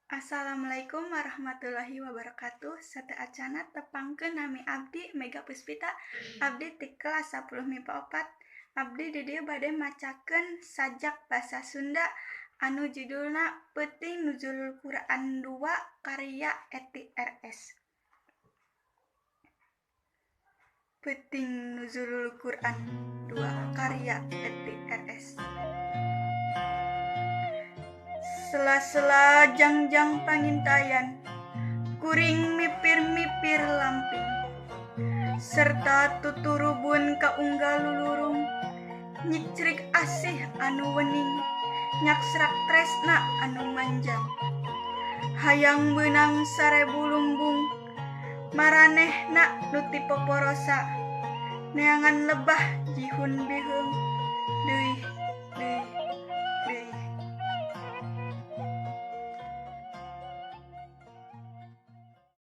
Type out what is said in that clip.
Assalamualaikum warahmatullahi wabarakatuh. Sateuacana tepangkeun nami abdi Mega Puspita. Abdi ti kelas 10 MIPA 4. Abdi di dieu bade macakeun sajak basa Sunda anu judulna Peuting Nuzulul Quran 2 karya Eti RS. Peuting Nuzulul Quran 2 karya Eti RS. Sela-sela jangjang pangintayan kuring mipir-mipir lamping serta tuturubun kaunggal lulurung nyikcrik asih anu wening nyaksrak tresna anu manjang hayang beunang sarebu lumbung maranehna nu ti poporosa neangan lebah jihun biheung.